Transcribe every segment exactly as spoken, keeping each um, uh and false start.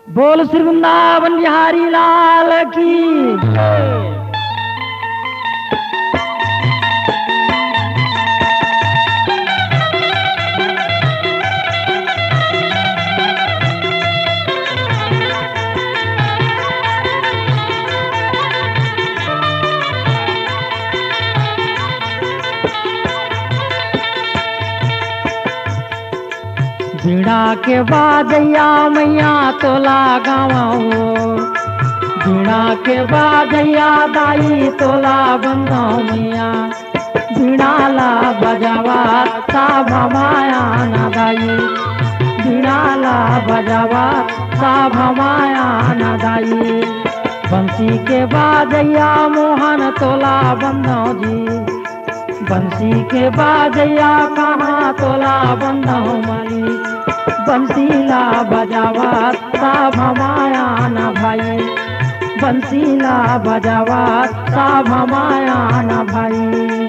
बोल श्री वृंदावन बिहारी लाल की। बीड़ा के बाजैया मैया तोला गावँ हो, बीड़ा के बाजैया दाई तोला बंदौं मैया। बीड़ा ला बजावत सब हमाया न दाई, बीड़ा ला बजावत सब हमाया न दाई। बंसी के बाजैया मोहन तोला बंदौं जी, बंसी के बाजैया कहाँ तोला बंदौं मालिक। बंसी ला बजावत सब हमाया न भाई, बंसी ला बजावत सब हमाया न भाई।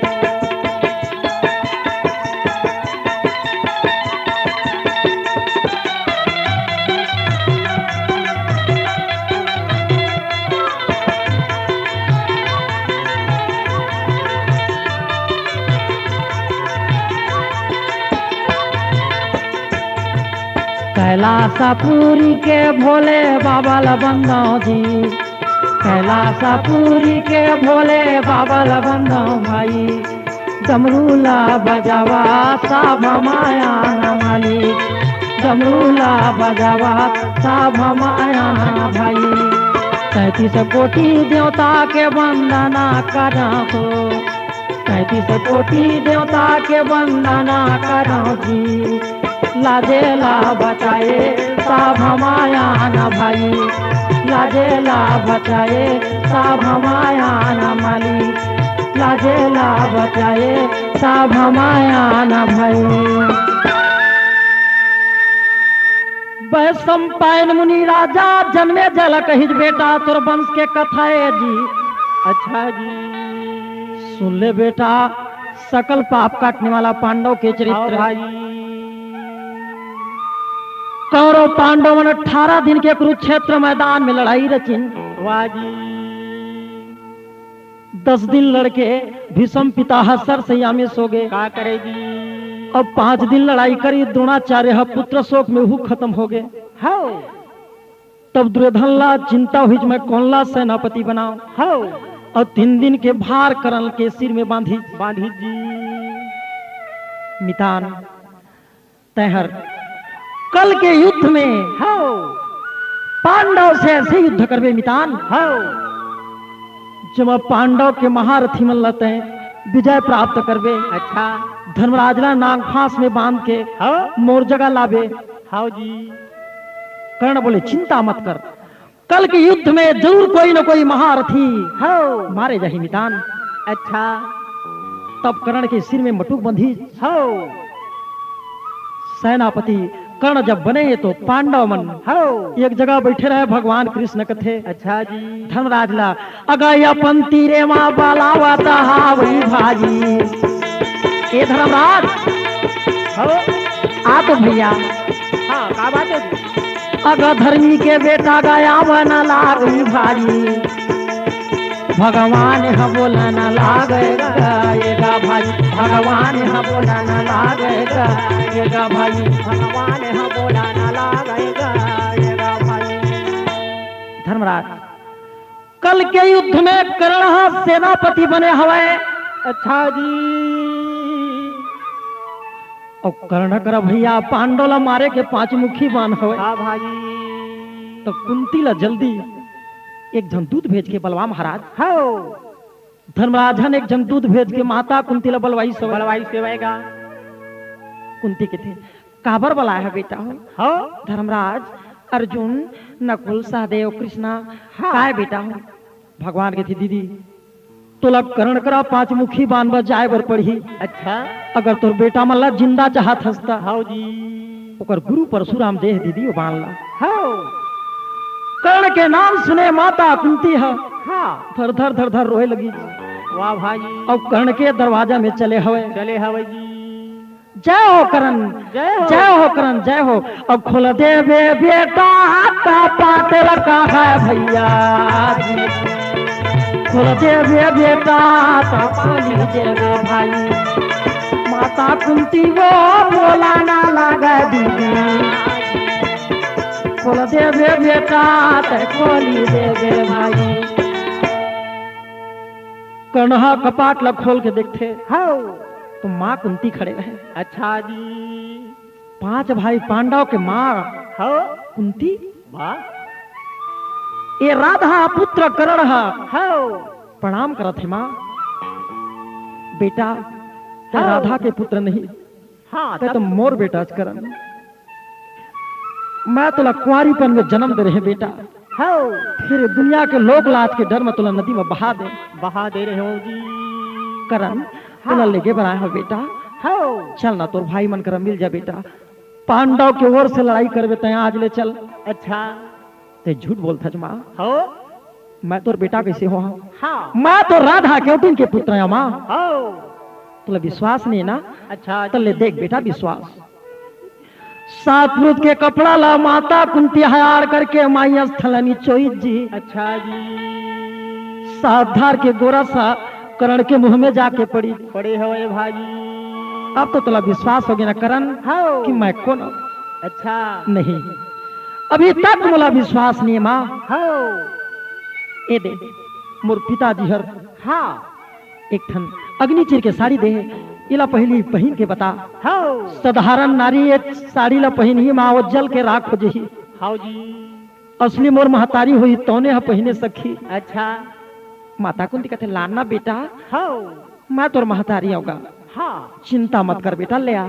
कैलासपुरी के भोले बाबा ल बंदौं जी, कैलासपुरी के भोले बाबा ल बंदौं भाई। डमरू ला बजावत सब हमाया न मालिक, डमरू ला बजावत सब हमाया न भाई। तैंतीस कोटि देवता के वंदना करौं हो, तैंतीस कोटि देवता के वंदना करौं जी। लाजे ला बचाए सब हमाया न भाई, लाजे ला बचाए सब हमाया न मालिक, लाजे ला बचाए सब हमाया न भाई। वैशंपायन मुनि राजा जनमेजय ल कहिस बेटा तोर वंश के कथा ए जी। अच्छा जी। सुन ले बेटा, सकल पाप काटने वाला पांडव के चरित्र। हाँ भाई। कौरव पांडव मन अठारह दिन के कुरुक्षेत्र मैदान में लड़ाई रचिन। वाह जी। दस दिन लड़के भीष्म पिता ह सर सैया में सो गे। का करे जी? अब पांच दिन लड़ाई करी, द्रोणाचार्य ह पुत्र शोक में हु खत्म हो गे। हौ। तब दुर्योधन ला चिंता हुई, मैं कौन ला सेनापति बनाऊं? हौ। और तीन दिन के भार कर्ण के सिर में बांधी। बांधी जी। मितान, तैहर कल के युद्ध में हौ। पांडव से ऐसे युद्ध करबे मितान। हौ। जब पांडव के महारथी मन ला तैं विजय प्राप्त करबे। अच्छा। धर्मराज ला नागफांस में बांध के हौ। मोर जगह लाबे। हौ जी। कर्ण बोले, चिंता मत कर, कल के युद्ध में जरूर कोई न कोई महारथी हौ। मारे जाही मितान। अच्छा। तब कर्ण के सिर में मटुक बंधी। हौ। सेनापति कर्ण जब बने तो पांडव मन हौ। एक जगह बैठे रहे, भगवान कृष्ण कथे। अच्छा जी। धर्मराज ला, अगय अपन तीरे मा बलावत हावई भाई। ए धर्मराज। हौ। आ तो भैया। हाँ, का बात है जी? अग धर्मी के बेटा गया बन लागई भाई। भगवान ह बोलन लागेगा भाई, भगवान ह बोलन लागेगा भाई, भगवान ह बोलन लागेगा भाई। धर्मराज, कल के युद्ध में कर्ण ह सेनापति बने हवय। अच्छा जी। अउ कर्ण करा भैया पांडव ला मारे के पांच मुखी बाण हवय। हाँ भाई। तो कुंती ला जल्दी एक झन दूत भेज के बलवा महाराज। हौ। धर्मराज हन एक झन दूत भेज के माता कुंती ला बलवाई सवय। बलवाई सवय गा। कुंती कथे, काबर बलाय ह बेटा हो? हौ। धर्मराज, अर्जुन, नकुल, सहदेव, कृष्णा, हाँ। काय बेटा हो? भगवान कथे, दीदी, तोला कर्ण करा पांच मुखी बाण बर जाय बर पड़ही। अच्छा। अगर तोर बेटा मन ला जिंदा चाहत हस त। हौ जी। ओकर गुरु परशुराम दे हे दीदी ओ बाण ला। हौ। कर्ण के नाम सुने माता कुंती ह हाँ। धर धर धर धर रोए लगी। वाह भाई। अउ कर्ण के दरवाजा में चले हवय। चले हवय जी। जय हो करण। जय हो। जय हो करण, जय हो। अब खोल देबे बेटा, का पाटल का है भैया जी। खोल देबे बेटा, का पानी देबे भाई। माता कुंती वो बोला ना लागे दीदी। खोल देबे बेटा, ते खोली देबे भाई। कर्ण ह कपाट ला खोल के देखथे, हव। तो माँ कुंती खड़े रहे। अच्छा जी। पांच भाई पांडव के माँ हव। कुंती। वाह। ए राधा पुत्र कर्ण ह हव। प्रणाम करत हे माँ। बेटा, तैं हव। राधा के पुत्र नहीं, हाँ, तैं तब तो मोर बेटा अस करण। मैं तोला कुंवारीपन में जन्म दे रहे बेटा। हव। फिर दुनिया के लोक लाज के डर में तोला नदी में बहा दे। बहा दे रहे हो जी। करण, हाँ। तोला लेगे बर आए हो बेटा। हव। चल ना, तोर भाई मन करा मिल जा बेटा। पांडव के ओर से लड़ाई करबे तैं आज ले चल। अच्छा। तैं झूठ बोलथस माँ। हव। मैं तोर बेटा कैसे हो? हाँ। मैं तो राधा केवटिन के पुत्र हूँ माँ। हव। तोला विश्वास नहीं ना? अच्छा। तो ले देख बेटा विश्वास। सात पुरुष के कपड़ा ला माता कुंती हयार करके माई अस थलनी चोई जी। अच्छा जी। सात धार के गोरस ह करण के मुंह में जाके पड़ी। पड़े हवे भाजी। अब तो तोला विश्वास होगे ना करण हव। कि मैं कोन हूँ? अच्छा। नहीं, अभी तक मोला विश्वास नहीं हे माँ। हव। ए दे, मोर पिताजी हर हाँ। एक ठन अग्नि चीर के साड़ी दे हे, एला पहिली पहिन के बता। हव। साधारण नारी ये साड़ी ला पहिनही माँ, वो जल के राख हो जही। हव जी। असली मोर महतारी होही, तौने ह पहिने सखी। अच्छा। माता कुंती कथे, "लाना बेटा, हव। मैं तोर महतारी हूँ गा। हाँ। चिंता मत कर बेटा, ले आ।"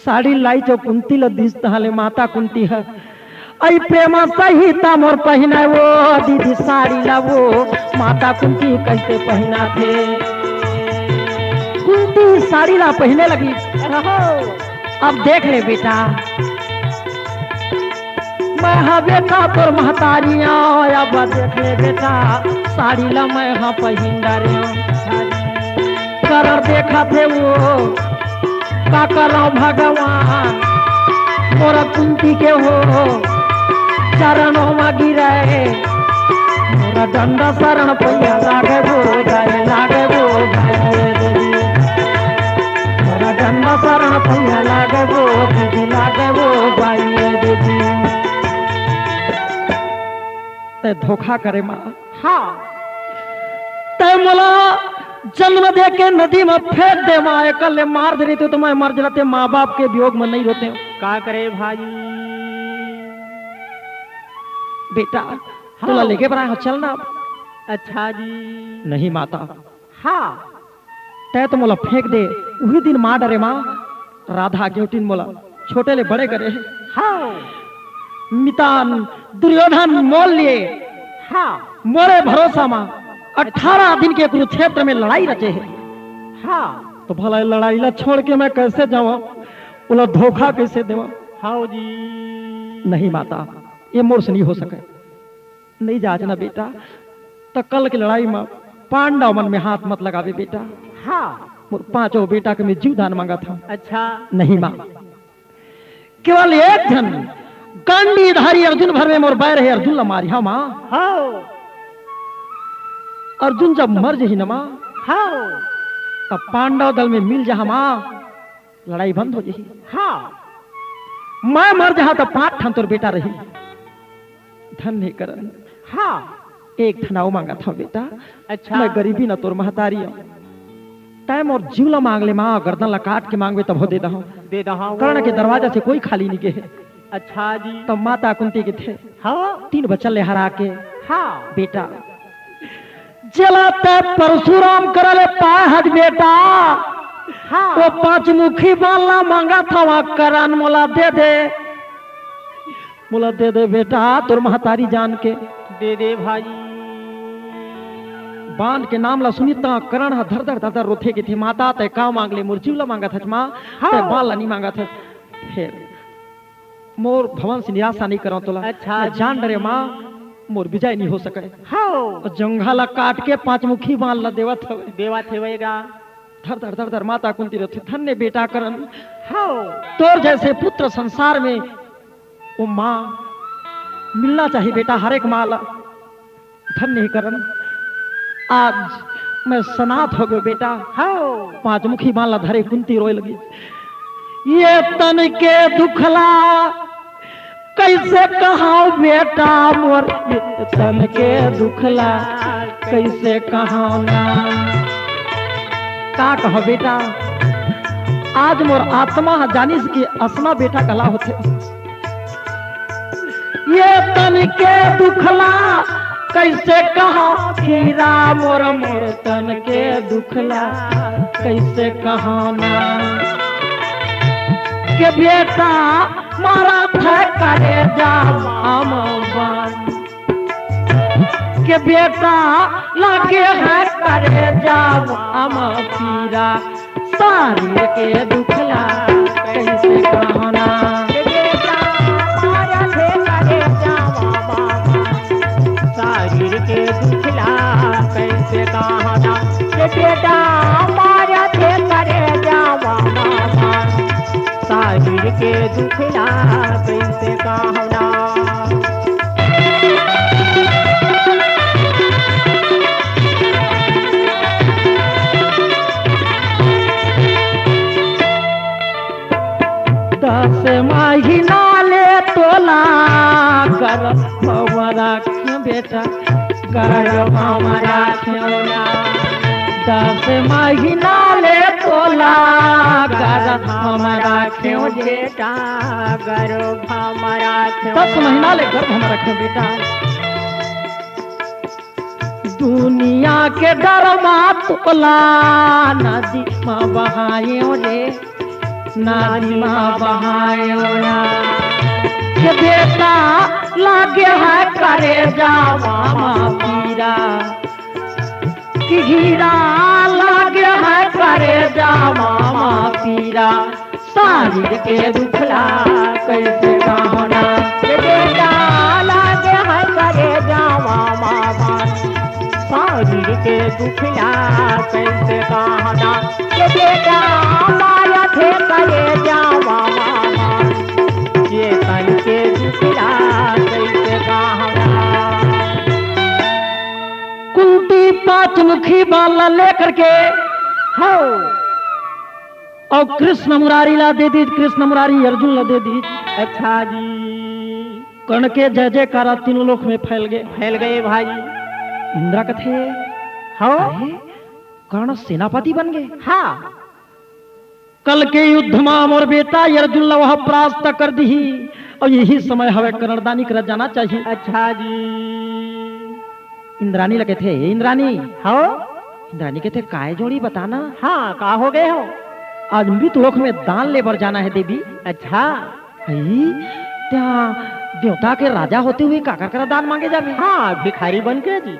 साड़ी लाई जो कुंती ल दिस, तहाँ ले माता कुंती ह, "अई प्रेमा सहिता मोर पहिनाए वो दीदी साड़ी ला वो।" माता कुंती कैसे पहिनाथे? कुंती साड़ी ला पहिने लगी। अब देख ले बेटा, मैं हा बेटा तोर महतारी हूँ, अब देख ले बेटा, साड़ी ला मैं हा पहिन डारे हूँ। करण देखथे वो, का करव भगवान, मोर कुंती के हो, चरणों में गिरे, मोर डंडा शरण पैया लागे वो, जाए लागे वो, भाई रे दीदी। मोर डंडा शरण पैया लागे वो, दीदी लागे वो, भाई रे दीदी। तैं धोखा करे माँ। हाँ। तैं मोला जन्म दे के नदी में फेंक दे माँ, एकर ले मार दे रहिते तो मैं मर जाते, माँ बाप के वियोग में नहीं रोते। का करे भाजी? बेटा, हाँ। तोला लेगे बर आए हूँ, चल ना। अच्छा जी। नहीं माता। हाँ। तैं तो मोला फेंक दे, उही दिन मार डरे माँ। राधा केवटिन मोला छोटे ले बड़े करे हे। हाँ। मितान दुर्योधन मोल लिए। हाँ। मोरे भरोसा मा अठारह दिन के कुरुक्षेत्र में लड़ाई रचे हे। हाँ। तो भला ये लड़ाई ला छोड़ के मैं कैसे जाऊँ? ओला धोखा कैसे देवा? हाँ जी। नहीं माता, ये मोर से नहीं हो सके। नहीं जाच ना बेटा, त कल के लड़ाई म पांडव मन में हाथ मत लगावे बेटा। हाँ। मोर पांचों बेटा के मैं जीव दान मांगत हूँ। अच्छा। नहीं माँ, केवल एक झन गांडीधारी अर्जुन भर में मोर बैर हे, अर्जुन ला मारिहा माँ। हाँ। अर्जुन जब मर जही न माँ, हाँ। तब पांडव दल में मिल जहा माँ। लड़ाई बंद हो जही। हाँ। मैं मर जहा त पांच ठन तोर बेटा रही। धन नहीं करन। हाँ। एक ठन अउ मांगत हूँ बेटा। अच्छा। मैं गरीबी न तोर महतारी हूँ। तैं मोर जीव ला मांग ले माँ, गर्दन ला काट के मांगबे तभो दे दहूँ। दे दहूँ। कर्ण के दरवाजा से कोई खाली नहीं गे हे। अच्छा जी। तब माता कुंती कथे, हाँ। तीन बचन ले हरा के, हाँ। बेटा, जेला तैं परशुराम करा ले पाए हस बेटा, हाँ। वो पांच मुखी बाण ला मांगत हवँ, करण मोला दे दे, मोला दे दे बेटा, तोर महतारी जान के। दे दे भाई। बाण के नाम ला सुनी त करण ह धर धर धर धर रोथे, कथे, माता तैं का मांग ले, मोर जीव ला मांगत हस माँ, हाँ। तैं बाण ला नहीं मांगत हस। फिर मोर भवन से निराशा नहीं करव तोला। अच्छा मैं जी। जान डरे माँ, मोर विजय नहीं हो सके। हाँ। अउ जंघा ला काट के पांच मुखी बाण ला देवत हवे। देवत हवे गा। धर धर धर धर माता कुंती रोथे, धन्य बेटा करण। हव। तोर जइसे पुत्र संसार में वो माँ मिलना चाहिए बेटा, हर एक माँ ला। धन्य हे करण, आज मैं सनाथ हो गयो बेटा। हव। पांच मुखी माँ ला धरे कुंती रोए लगी। ये तन के दुखला कइसे कहांव बेटा मोर, ये तन के दुखला कइसे कहांव ना। का कहों बेटा, आज मोर आत्मा ह जानिस कि असना बेटा कला होथे। ये तन के दुखला कइसे कहांव हीरा मोर, मोर तन के दुखला कइसे कहांव ना। के बेटा मारत हे करेजा म बान, के बेटा लागे हे करेजा म पीरा, शरीर के दुखला कइसे कहांव ना। के बेटा मारत हे करेजा म बान, शरीर के दुखला कइसे कहांव ना। के बेटा मारत हे करेजा म बान, शरीर के दुखला कइसे कहांव ना। दस महीना ले तोला गर्भ म राखेंव बेटा, गर्भ म राखेंव ना। दस महीना ले तोला गर्भ म राखेंव बेटा, गर्भ म राखेंव। दस महीना ले गर्भ म राखेंव बेटा। दुनिया के डर म तोला नदी म बहाएंव रे, नदी म बहाएंव ना। के बेटा लागे हे करेजा म पीरा, कि हीरा लागे हे करेजा म पीरा, शरीर के दुखला कइसे कहांव ना। के बेटा लागे हे करेजा म बान, शरीर के दुखला कइसे कहांव ना। के बेटा मारत हे करेजा म बान, ये तन के दुखला कइसे कहांव ना। कुंती पांच मुखी बाण ला लेकर के, हव, अउ कृष्ण मुरारी ला दे दीस, कृष्ण मुरारी अर्जुन ला दे दीस। अच्छा जी। कर्ण के जय जयकारा तीनों लोक में फैल गे। फैल गे भाई। इंद्र कथे, हव। अरे, कर्ण सेनापति बन गे। हाँ। कल के युद्ध मा मोर बेटा अर्जुन ला वह परास्त कर दिही, अउ यही समय हवे करणदानी करा जाना चाहिए। अच्छा जी। इंद्रानी ला कथे, "हे इंद्रानी।" हव। इंद्रानी कथे, "काय जोड़ी बता ना?" हाँ, का हो गे हव? आज मृत लोक में दान ले बर जाना हे देवी। अच्छा। अई, त्या देवता के राजा होते हुए काकर करा दान मांगे जाबे? हाँ, भिखारी बन के जी।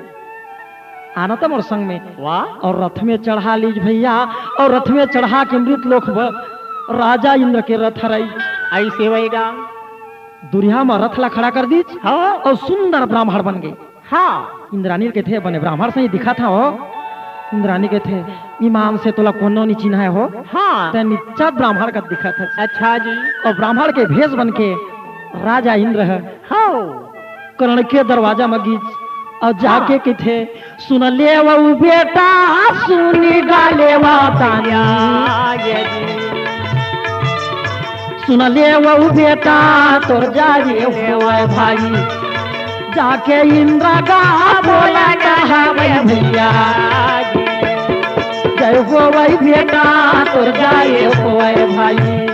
आना त मोर संग में। वाह। अउ रथ में चढ़ा लीस भैया, अउ रथ में चढ़ा के मृत लोक बर राजा इंद्र के रथ हरई। अइसे होएगा। दुरिहा म रथ ला खड़ा कर दीस। हाँ। अउ सुंदर ब्राह्मण बन गे। हाँ। इंद्रानी कथे, "बने ब्राह्मण सही दिखत हव।" इंद्रानी कथे, "ईमान से तोला कोनो नी चिन्हाय हो।" हाँ। तैं निच्चट ब्राह्मण कस दिखत हस। अच्छा जी। अउ ब्राह्मण के भेष बन के राजा इंद्र ह, हव। कर्ण के दरवाजा म गीस अउ जाके, हाँ। कथे, "सुन लेवव बेटा, सुनी गा लेवा तानी।" सुन लेवव बेटा, तोर जाए होवय भाई, जाके इंद्र गा बोला कहवय भैया। जय होवय बेटा, तोर जाए होवय भाई।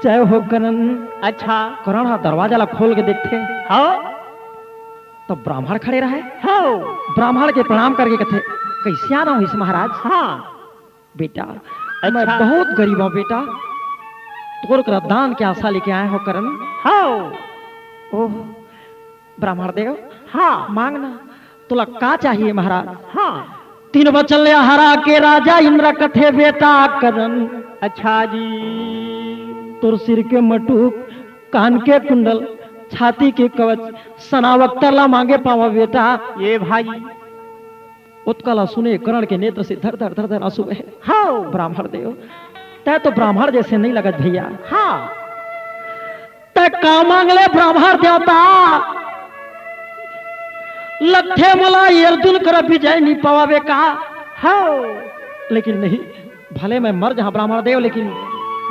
जय हो करण। अच्छा। करण ह दरवाजा ला खोल के देखथे। हाँ। त ब्राह्मण खड़े रहय। हाँ। ब्राह्मण के प्रणाम करके कथे, "कइसे आना होइस महाराज?" हाँ। "बेटा, अच्छा। मैं बहुत गरीब हूँ बेटा, तोर करा दान के आशा लेके आए हूँ करण।" हाँ। ओह, ब्राह्मण देव, हाँ। मांग ना, तोला का चाहिए महाराज? हाँ। तीन वचन ले हरा के राजा इंद्र कथे, "बेटा करण।" अच्छा जी। "तोर सिर के मटुक, कान के कुंडल, छाती के कवच, सनावक्तर ला मांगे पावा बेटा।" ए भाई। ओतका ला सुने करण के नेत्र से धर धर धर धर आंसू बहे। हाँ। ब्राह्मण देव, तै तो ब्राह्मण जैसे नहीं लगत भैया। हाँ। तै का मांग ले ब्राह्मण देवता? लगथे मोला ये अर्जुन कर विजय नहीं पवावे का? हाँ। लेकिन नहीं, भले मैं मर जाऊं ब्राह्मण देव, लेकिन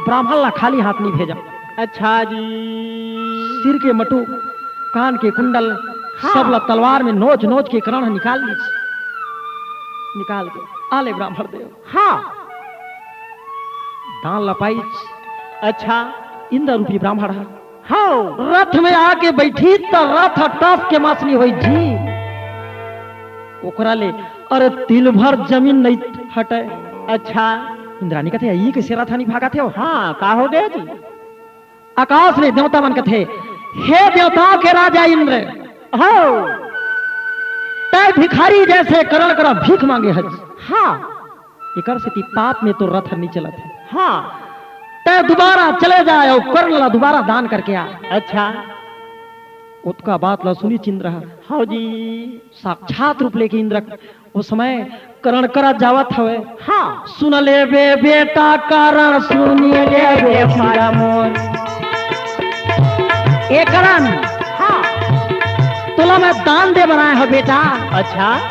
ब्राह्मण ला खाली हाथ नहीं भेजा। अच्छा जी। सिर के मटू, कान के कुंडल, हाँ। सब ला तलवार में नोच नोच के करण निकाल लीस। निकाल के आ ले ब्राह्मण देव। हाँ। दान ला पाइस। अच्छा। इंद्र रूपी ब्राह्मण है। हाँ। रथ में आके बैठी त रथ टस के मस नहीं होई जी। ओकरा ले अरे तिल भर जमीन नहीं हटे। अच्छा। इंद्राणी कथे, "ई कैसे रथ नहीं भागत हो?" हाँ, का हो गया जी? आकाश में देवता मन कथे, "हे देवताओं के राजा इंद्र, हो, तै भिखारी जैसे करण करा भीख मांगे हज।" हाँ। एकर सेती पाप में तो रथ नहीं चलत है। हाँ। तै दोबारा चले जाए और करण ला दोबारा दान करके आ। अच्छा। ओतका बात ला सुनिस इंद्र ह। हाँ जी। साक्षात रूप लेके इंद्र ओ समय करण करा जावत हवे। हाँ। सुन लेबे बेटा करण, सुन लेबे बेटा मोर। ए करण, हाँ। तोला मैं दान दे बनाए हो बेटा। अच्छा।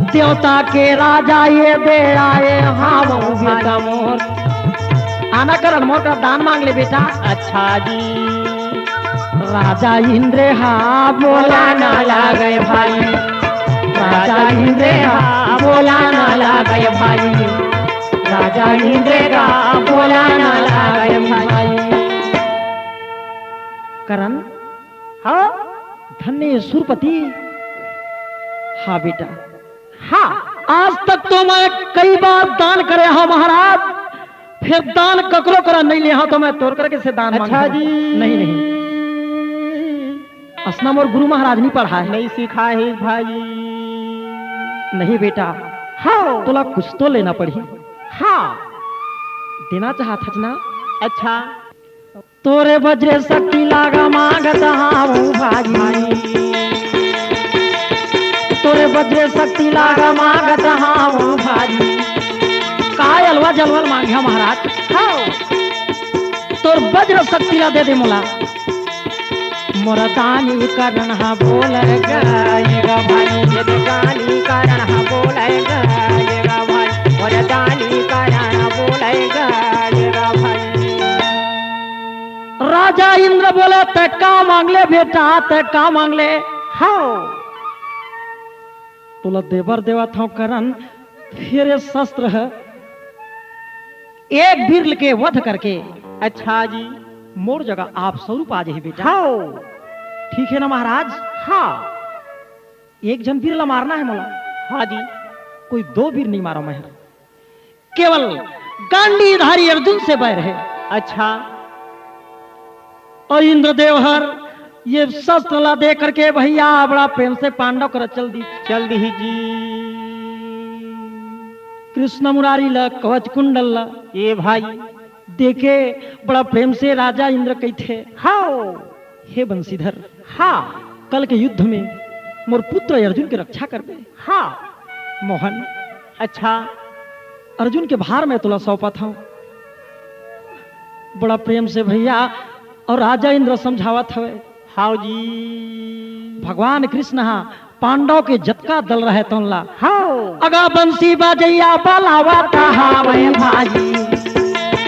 देवता के राजा ये दे आए, हाँ वो बेटा मोर। आना करण मोर का दान मांग ले बेटा। अच्छा जी। राजा इंद्र हा बोला ना लागे भाई, राजा इंद्र हा बोला ना लागे भाई, राजा इंद्र का बोला ना लागे भाई। करण, हाँ? धन्य सुरपति। हाँ बेटा। हाँ। आज तक तो मैं कई बार दान करे हंव महाराज, फेर दान ककरो करा नहीं ले हंव, तो मैं तोर करा कइसे दान मांगहूं? अच्छा जी। नहीं, नहीं। असना मोर गुरु महाराज नहीं पढ़ाए। नहीं सिखाए हे भाई। नहीं बेटा। हाँ। तोला कुछ तो लेना पड़ही। हाँ। देना चाहत हच ना? अच्छा। तोरे बज्र शक्ति लागा मांगत हावं भाई। तोरे बज्र शक्ति लागा मांगत हावं भाई। काय अलवा जलवा ल मांगे हंव महाराज? हाँ। तोर बज्र शक्ति ला दे दे मोला। मोर दानी करण हा बोले गा भाई, ये तो दानी करण हा बोले गा भाई, मोर दानी करण हा बोले गा भाई। राजा इंद्र बोले, "तै का मांग ले बेटा, तै का मांग ले?" हाँ। तोला देबर देवत हंव करण, फेर ये शस्त्र ह एक वीर के वध करके, अच्छा जी। मोर जगह आप स्वरूप आ जाही बेटा। हाँ। ठीक है ना महाराज? हाँ। एक झन वीर ला मारना है मोला। हाँ जी। कोई दो वीर नहीं मारंव मैं। केवल गांडीवधारी अर्जुन से बैर है। अच्छा। और इंद्रदेव हर ये शस्त्र ला दे करके भैया बड़ा प्रेम से पांडव करा चल दी। चल दी जी। कृष्ण मुरारी ला, कवच कुंडल ला। ए भाई। देके बड़ा प्रेम से राजा इंद्र कहिथे, हाँ। हे बंशीधर, हाँ। कल के युद्ध में मोर पुत्र अर्जुन के रक्षा करबे। हाँ। मोहन, अच्छा। अर्जुन के भार मैं तोला सौंपत हंव। बड़ा प्रेम से भैया और राजा इंद्र समझावत हवे। हाव जी। भगवान कृष्ण हा पांडव के जतका दल रहे तोन ला। हाव। अगा बंसी बजैया बलावत हावय भाई।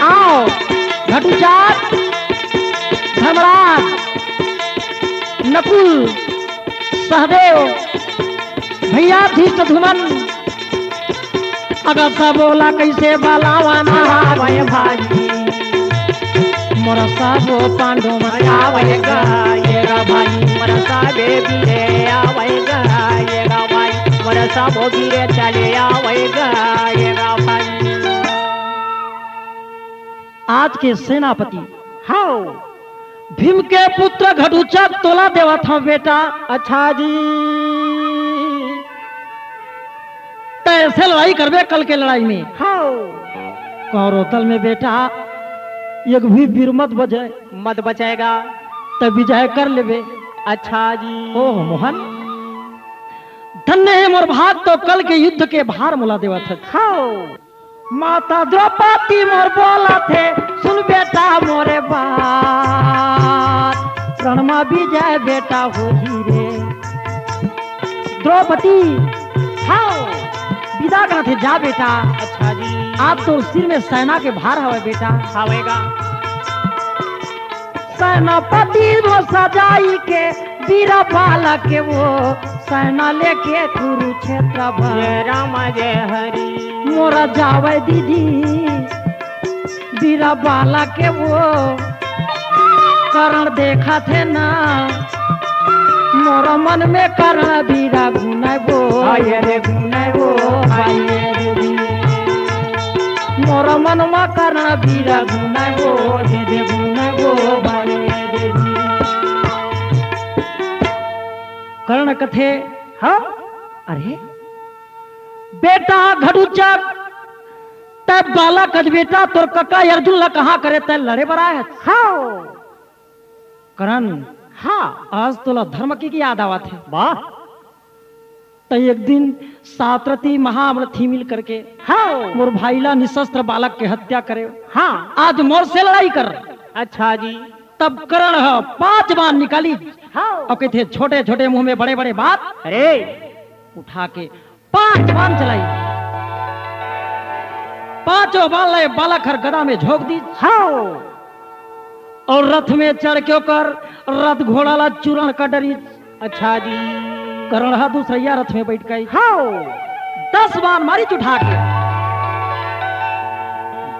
आओ, घटुचार, धर्मराज, नकुल, सहदेव, भैया धृष्टद्युमन, अगर सबो ला कइसे बलावन हावय भाई। मोर सबो पांडव मन आवय गा, ये गा भाई। मोर सबे बीरे आवय गा, ये गा भाई। मोर सबो बीरे चले आवय गा, ये गा भाई। आज के सेनापति, हाव। भीम के पुत्र घटुचक तोला देवत हंव बेटा। अच्छा जी। तैं ऐसे लड़ाई करबे कल के लड़ाई में। हाव। कौरव दल में बेटा एक भी वीर मत बचे। मत बचेगा। तैं विजय कर लेबे। अच्छा जी। ओह मोहन, धन्य हे मोर भाग, तो कल के युद्ध के भार मोला देवत हे। हव। माता द्रौपदी मोर बोलत हे, सुन बेटा मोरे बात, रण मा विजय बेटा होही रे। द्रौपदी, हव। विदा करत हे, जा बेटा। अच्छा जी। आज तोर सिर में सेना के भार हवय बेटा। हवय गा। सेनापति वो सजाई के, बीरा बालक के वो सेना लेके कुरुक्षेत्र भर। जय राम जय हरि। मोरा जावय दीदी, बीरा बालक के वो करण देखत हे ना, मोर मन में करण बीरा गुनय वो। आये रे गुनय वो, आये रे गुनय। मोर मन में करण बीरा गुनय वो, दे दे गुनय वो, आये रे गुनय। करण कथे, हाँ? अरे, बेटा घटुचक, तैं बालक अस बेटा, तोर कका अर्जुन ला कहाँ करे, तैं लड़े बर आए हस? हाँ। करण, हाँ। आज तोला धर्म के की याद आवत हे? वाह। त एक दिन सातरथी महारथी मिल करके, हाँ। मोर भाई ला निशस्त्र बालक के हत्या करे। हाँ। आज मोर से लड़ाई कर। अच्छा जी। तब करण ह पांच बाण निकाली। हाँ। अउ कथे, छोटे छोटे मुंह में बड़े बड़े बात। अरे। उठा के पांच बाण चलाई। पांचों बाण ले बालक हर गदा में झोंक दी। हाँ। अउ रथ में चढ़ के ओकर रथ घोड़ा ला चूरण कर डरी। अच्छा जी। करण हा दूसरइया रथ में बैठ गई। हाँ। दस बाण मारी उठा के।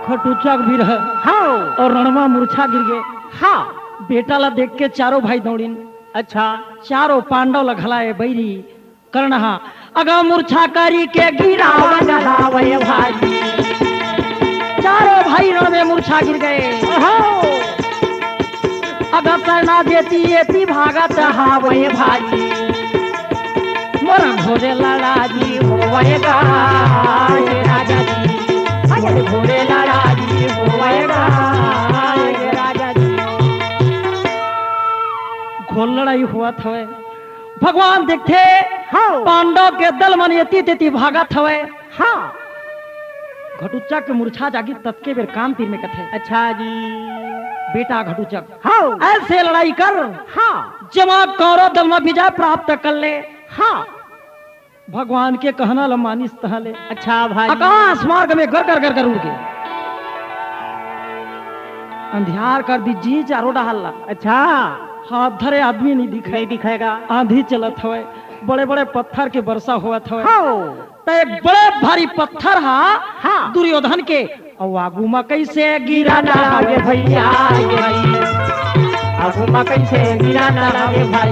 घटुचक भी रह। हाँ। अउ रणमा मूर्छा गिर गए। हाँ। बेटा ला देख के चारों भाई दौड़िन। अच्छा। चारों पांडव ला घलाए बैरी। करण हा अगा मूर्छा करी के गिरावन लावे भाई। चारों भाई रण में मूर्छा गिर गए। ओहो। अगा सेना देती एती भागत हावे भाई। मोर घोरे लड़ाई होवे गा, ये राजा जी। अरे घोरे लड़ाई होवे गा, ये राजा जी। घोर लड़ाई होवत हवे। भगवान देखथे, हाँ। पांडव के दल मन एती तेती भागत हवे। हाँ। घटुचक के मूर्छा जागी ततके बेर कान तीर में कथे। अच्छा जी। बेटा घटुचक, हाँ। ऐसे लड़ाई कर, हाँ। जेमा कौरव दल में विजय प्राप्त कर ले। हाँ। भगवान के कहना ल मानिस तहाँ ले। अच्छा भाई। आकाश मार्ग में गर गर गर गर उड़ गे। अंधियार कर दी जी चारों डहार ला। अच्छा। हाथ धरे आदमी नहीं दिखे। नहीं दिखेगा। आंधी चलत हवय, बड़े-बड़े पत्थर के वर्षा होवत हवय। हाँ। त एक बड़े भारी पत्थर हा हाँ। दुर्योधन के अउ आगू म कइसे गिरा ना रे भैया, ये भाई। आगू म कइसे गिरा ना रे भाई।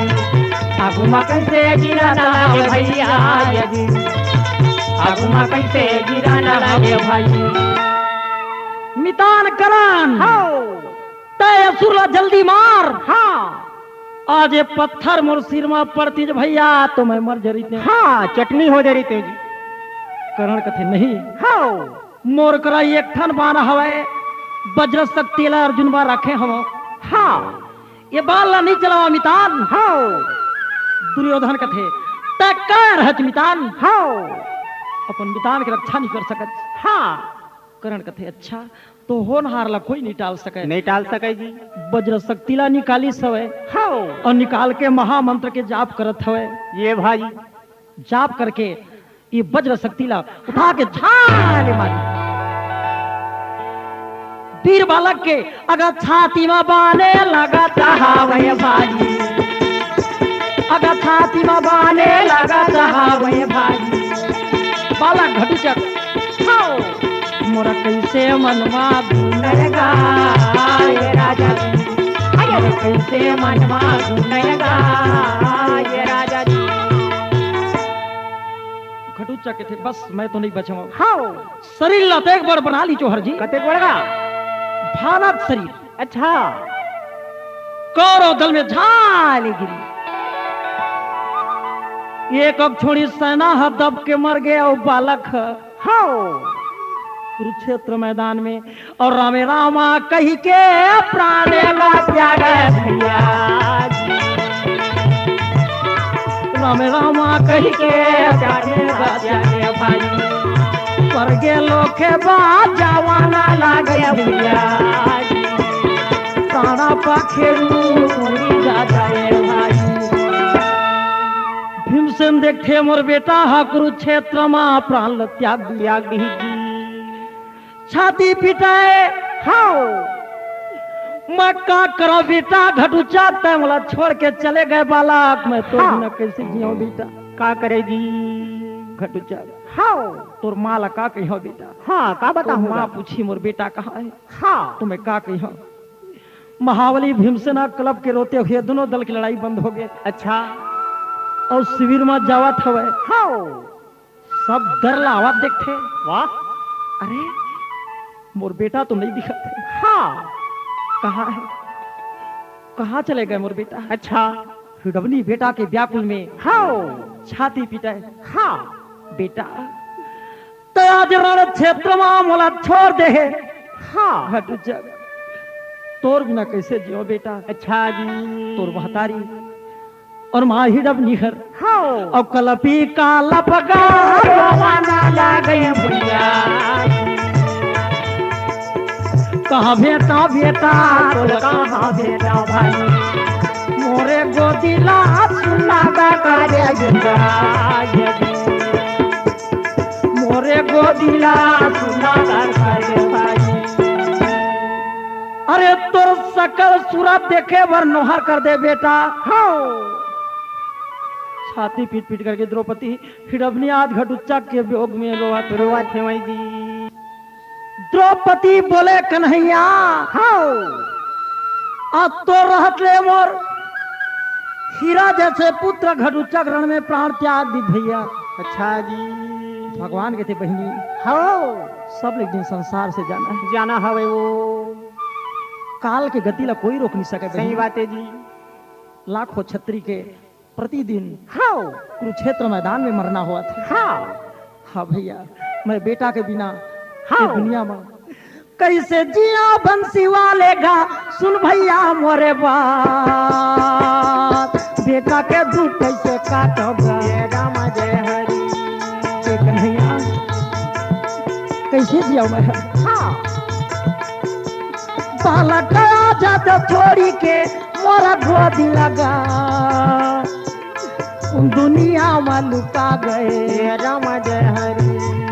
आगू म कइसे गिरा ना रे भैया, ये जी। आगू म कइसे गिरा ना रे भाई। मितान करण। हाँ। तै असुर ला जल्दी मार। हाँ। आज ये पत्थर मोर सिर म पड़तिस भैया, तो मैं मर जरितेंव। हाँ, चटनी हो जरितेंव जी। करण कथे, नहीं। हाँ। मोर करा एक ठन बाण हवय, वज्र शक्ति ला अर्जुन बर रखे हवंव। हाँ। ये बाण ला नहीं चलावा मितान। हाँ। दुर्योधन कथे, तै कायर हच मितान? हाँ। अपन मितान के रक्षा नहीं कर सकत। हाँ। करण कथे, अच्छा, तो होनहार ला कोई नहीं टाल सके। नहीं टाल सके जी। वज्र शक्ति ला निकालिस हवय। हाँ। अउ निकाल के महामंत्र के जाप करत हवय। ये भाई। जाप करके ये वज्र शक्ति ला उठा के झाले मारी। वीर बालक के अगर छाती म बाने लगत हवय भाई, अगर छाती म बाने लगत हवय भाई, बालक घटुचक, हाँ। मोरा कइसे मनवा गुनय गा, ये राजा जी। मोरा कइसे मनवा गुनय गा, ये राजा जी। घटुचा कथे, बस मैं तो नहीं बचंव। हाँ। शरीर ला तो एक बार बना ली चोहर जी। कते बड़गा? भानत शरीर। अच्छा। कौरव दल में झाले गिरी। एक अक्षोणी सेना ह दब के मर गे अउ बालक ह। हाँ। कुरुक्षेत्र मैदान में अउ रामे रामा कहि के प्राणे ला त्यागे भैया। राम रामा कहि के प्यार में रच जाए भाई। स्वर्गे लोके बा जवाना लागे भैया। प्राणा पखेरु उड़ी जा जाए भाई। भीमसेन देखथे मोर बेटा हा कुरुक्षेत्र मा प्राण ल त्याग दिया। छाती पिटाए। हाँ। मैं का करा बेटा घटुचा, तै मोला छोड़ के चले गए बालक, मैं तो हाँ। बिना कैसे जियो बेटा? का करेगी? घटुचा। हाँ। तोर माँ ला का कहियो बेटा? हाँ, का तोर बताहूँ माँ गा? पूछी मोर बेटा कहाँ है? हाँ। तो मैं का कहियो? महाबली भीमसेना क्लब के रोते हुए दोनों दल की लड़ाई बंद हो गए। अच्छा। और शिविर में जावत हवे। हाँ। सब दर ला आवत देखथे। वाह। अरे, मोर बेटा तो नहीं दिखत है। हाँ। कहाँ है? कहाँ चले गए मोर बेटा? अच्छा। हिडबनी बेटा के व्याकुल में हाँ। छाती पिटाए। हाँ। बेटा, तो आज रण क्षेत्र में मोला छोड़ दे है। हाँ। घटुचा, तोर बिना कैसे जियो बेटा? अच्छा जी। तोर महतारी और माँ हिडबनी हर। हाँ। और कलपी कालप गा रोवाना लागे भैया। कहाँ बेटा, बेटा, तोर कहाँ बेटा भाई? मोरे गोदी ला सुना दा करे बेटा। मोरे गोदी ला सुना दा करे भाई। अरे तोर सकल सूरत देखे बर नोहर कर दे बेटा। हाँ। छाती पीट पीट करके द्रौपदी हिडबनी आज घटुचा के वियोग में रोवत रोवत हे माई जी। द्रौपदी बोले, "कन्हैया।" हाँ। आज तो रहत ले मोर हीरा जैसे पुत्र घटुचा के रण में प्राण त्याग दी भैया। अच्छा जी। भगवान कथे, "बहिनी, हाँ। सब एक दिन संसार से जाना है।" जाना हवे वो। काल के गति ला कोई रोक नहीं सके सही बहिनी। बात है जी। लाखों छत्री के प्रतिदिन हाँ। कुरुक्षेत्र मैदान में मरना होवत हे। हाँ। हाँ भैया, मैं बेटा के बिना हाँ। ये दुनिया में कैसे जिया बंसी वाले गा, सुन भैया मोरे बात, बेटा के दुख कैसे काटब गा? ये राम जय हरि। ये कन्हैया, कैसे जिया मैं? हाँ। बालक आजाद छोड़ी के मोरा गोदी लगा, दुनिया में लुका गए। हे राम जय हरि।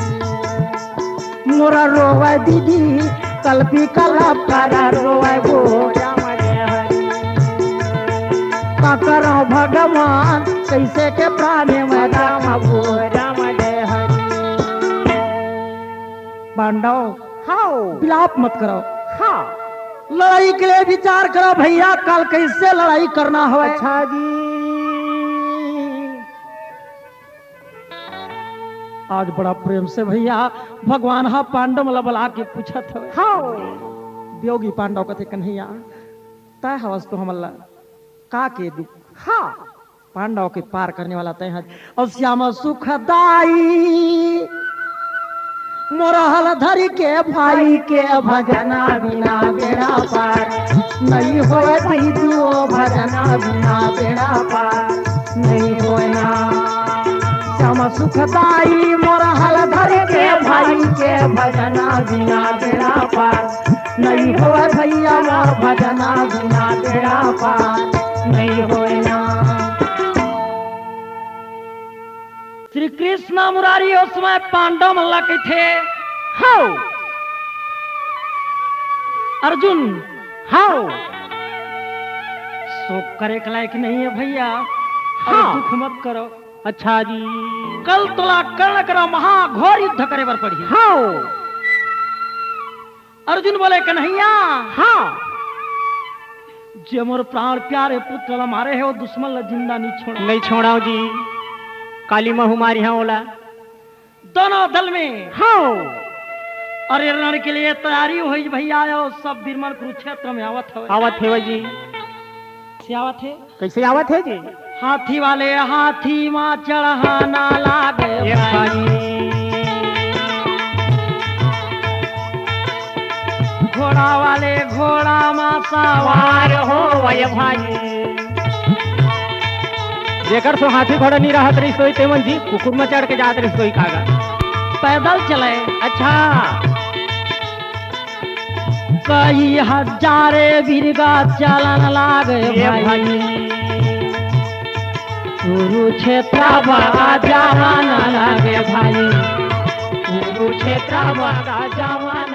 मोरा रोवे दीदी, कलपी कलप करा रोवे वो। राम जय हरि। का करो भगवान, कैसे के प्राणी में राम वो। राम जय हरि। पांडव, हाँ। विलाप मत करो। हाँ। लड़ाई के लिए विचार करो भैया, कल कैसे लड़ाई करना हो। अच्छा जी। आज बड़ा प्रेम से भैया भगवान हा पांडव ला बला के पूछत हवे। हाँ। वियोगी पांडव कथे, "कन्हैया, तय हवस तो हमला का के दुख?" हाँ। पांडव के पार करने वाला तय हस। और श्याम सुखदाई मोर हल धरी के भाई के भजना बिना बेड़ा पार नहीं होए भाई दुओ भजना बिना बेड़ा पार नहीं होए ना। श्याम सुखदाई मोर हल धरी के भाई के भजना बिना बेड़ा पार नहीं होए भैया मोर भजना बिना बेड़ा पार नहीं होए ना। श्री कृष्ण मुरारी ओ समय पांडव मन ला कहिथे, "हव अर्जुन, हव शोक करे के लायक नहीं है भैया, अउ हाँ। दुख मत करो।" अच्छा जी। कल तोला कर्ण करा महाघोर युद्ध करे बर पड़ही। हव। अर्जुन बोले, "कन्हैया।" हाँ। जे मोर प्राण प्यारे पुत्र ला मारे हे, वो दुश्मन ला जिंदा नहीं छोड़ा। नहीं छोड़ाओ जी। काली महू मारी हाँ ओला। दोनों दल में। हाँ। अरे रण के लिए तैयारी होई भैया, आओ सब वीर मन कुरुक्षेत्र में आवत हवे। आवत हवे जी। से आवत हे। कैसे आवत हे जी? हाथी वाले हाथी मा चढ़ाना लागे ये भाई। भाई। घोड़ा वाले घोड़ा मा सवार हो वय भाई। एकर सो हाथी घोड़ा नहीं रहत रहिस होई, तेमन जी कुकुर में चढ़ के जात रहिस होई कागा। पैदल चले। अच्छा। कई हजारे बिरगा चलन लागे ये भाई। भाई। कुरुक्षेत्र बा जावन लागे भाई। कुरुक्षेत्र बा जावन